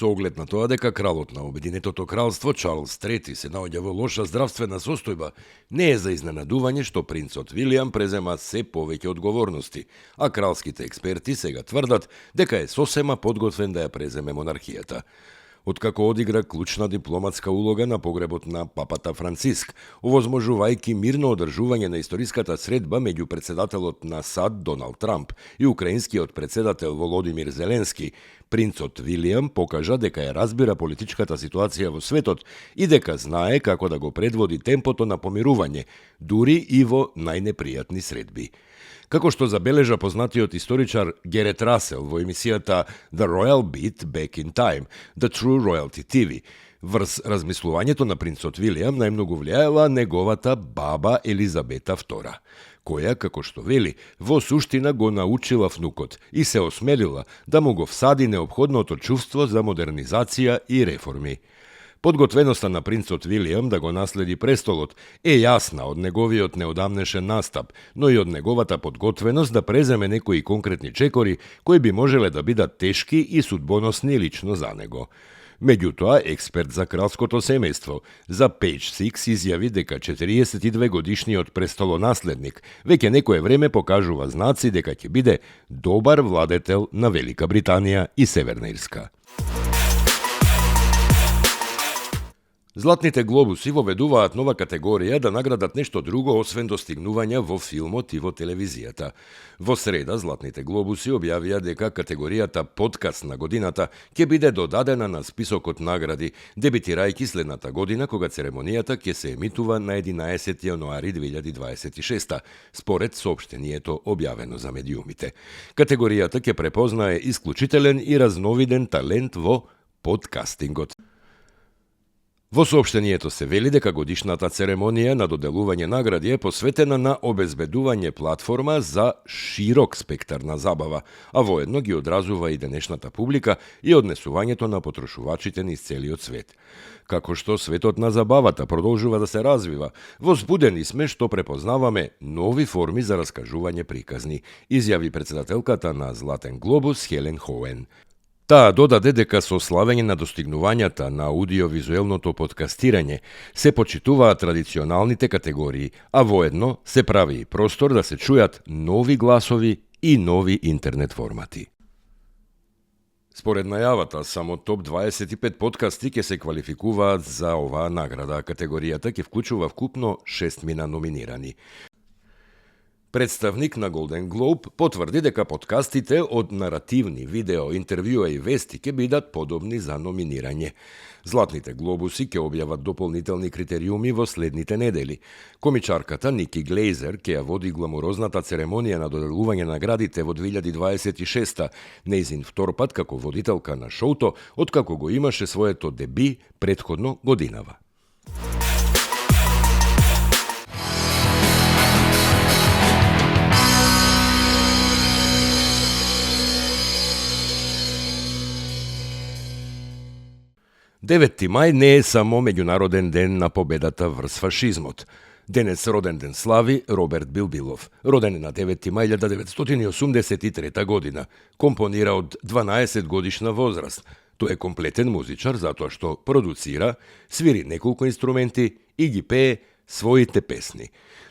Со оглед на тоа дека кралот на Обединетото кралство Чарлс III се наоѓа во лоша здравствена состојба, не е за изненадување што принцот Вилијам презема се повеќе одговорности, а кралските експерти сега тврдат дека е сосема подготвен да ја преземе монархијата. Откако одигра клучна дипломатска улога на погребот на папата Франциск, овозможувајќи мирно одржување на историската средба меѓу председателот на САД Доналд Трамп и украинскиот председател Володимир Зеленски, принцот Вилијам покажа дека ја разбира политичката ситуација во светот и дека знае како да го предводи темпото на помирување, дури и во најнепријатни средби. Како што забележа познатиот историчар Герет Расел во емисијата The Royal Beat Back in Time, The True Royalty TV, врз размислувањето на принцот Вилијам најмногу влијаела неговата баба Елизабета II, која, како што вели, во суштина го научила внукот и се осмелила да му го всади неопходното чувство за модернизација и реформи. Подготвеноста на принцот Вилијам да го наследи престолот е јасна од неговиот неодамнешен настап, но и од неговата подготвеност да преземе некои конкретни чекори кои би можеле да бидат тешки и судбоносни лично за него. Меѓутоа, експерт за кралското семејство за Page Six изјави дека 42 годишниот престолонаследник веќе некое време покажува знаци дека ќе биде добар владетел на Велика Британија и Северна Ирска. Златните глобуси воведуваат нова категорија да наградат нешто друго освен достигнувања во филмот и во телевизијата. Во среда, Златните глобуси објавија дека категоријата подкаст на годината ќе биде додадена на списокот награди, дебитирајќи следната година кога церемонијата ќе се емитува на 11 јануари 2026, според соопштението објавено за медиумите. Категоријата ќе препознае исклучителен и разновиден талент во подкастингот. Во соопштението се вели дека годишната церемонија на доделување награди е посветена на обезбедување платформа за широк спектар на забава, а воедно ги одразува и денешната публика и однесувањето на потрошувачите низ целиот свет. Како што светот на забавата продолжува да се развива, возбудени сме што препознаваме нови форми за раскажување приказни, изјави председателката на Златен глобус Хелен Хоен. Таа додаде дека со славење на достигнувањата на аудиовизуелното подкастирање се почитуваат традиционалните категории, а воедно се прави и простор да се чујат нови гласови и нови интернет формати. Според најавата, само топ 25 подкасти ќе се квалификуваат за оваа награда, а категоријата ќе вклучува вкупно 6 номинирани. Представник на Golden Globe потврди дека подкастите од наративни, видео, интервјуа и вести ќе бидат подобни за номинирање. Златните глобуси ќе објават дополнителни критериуми во следните недели. Комичарката Ники Глейзер ќе ја води гламурозната церемонија на доделување наградите во 2026, нејзин втор пат како водителка на шоуто, откако го имаше своето деби претходно годинава. Деветти мај не е само меѓународен ден на победата врз фашизмот. Денес роден ден слави Роберт Билбилов, роден на 9 мај 1983 година. Компонира од 12 годишна возраст. Тој е комплетен музичар затоа што продуцира, свири неколку инструменти и ги пее своите песни.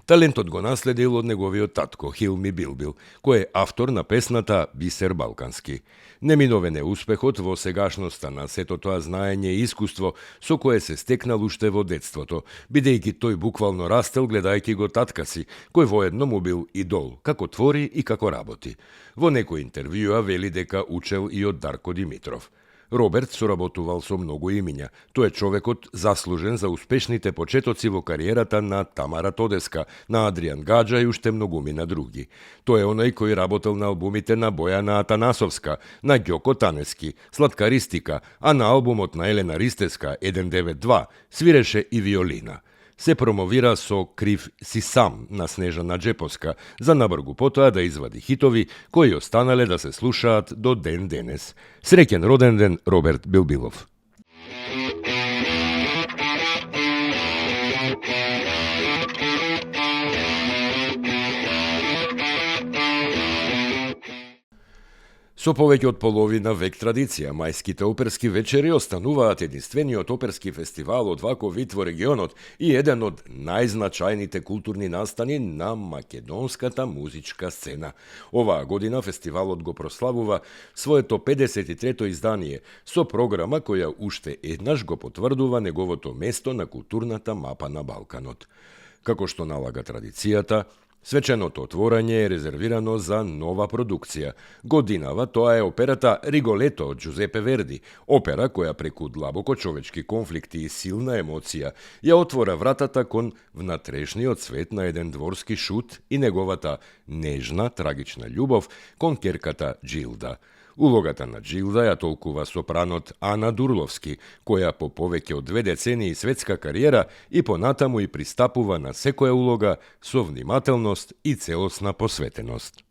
Талентот го наследил од неговиот татко Хилми Билбил, кој е автор на песната Бисер Балкански. Неминовен е успехот во сегашноста на сето тоа знаење и искуство со кое се стекнал уште во детството, бидејќи тој буквално растел гледајќи го татка си, кој воедно му бил идол, како твори и како работи. Во некој интервјуа вели дека учел и од Дарко Димитров. Роберт соработувал со многу имиња. Тој е човекот заслужен за успешните почетоци во кариерата на Тамара Тодеска, на Адријан Гаджа и уште многумина други. Тој е оној кој работел на албумите на Бојана Атанасовска, на Ѓоко Танески, Сладкаристика, а на албумот на Елена Ристеска 192 свиреше и виолина. се промовира со Крив си сам на Снежана Джеповска, за набргу потоа да извади хитови кои останале да се слушаат до ден денес. Среќен роден ден, Роберт Билбилов. Со повеќе од половина век традиција, мајските оперски вечери остануваат единствениот оперски фестивал од ваков вид во регионот и еден од најзначајните културни настани на македонската музичка сцена. Оваа година фестивалот го прославува своето 53-то издание со програма која уште еднаш го потврдува неговото место на културната мапа на Балканот. Како што налага традицијата, свеченото отворање е резервирано за нова продукција. Годинава тоа е операта Риголето од Джузепе Верди, опера која преку длабоко човечки конфликти и силна емоција ја отвора вратата кон внатрешниот свет на еден дворски шут и неговата нежна, трагична љубов кон ќерката Джилда. Улогата на Джилда ја толкува сопранот Ана Дурловски, која по повеќе од 2 децении светска кариера и понатаму и пристапува на секоја улога со внимателност и целосна посветеност.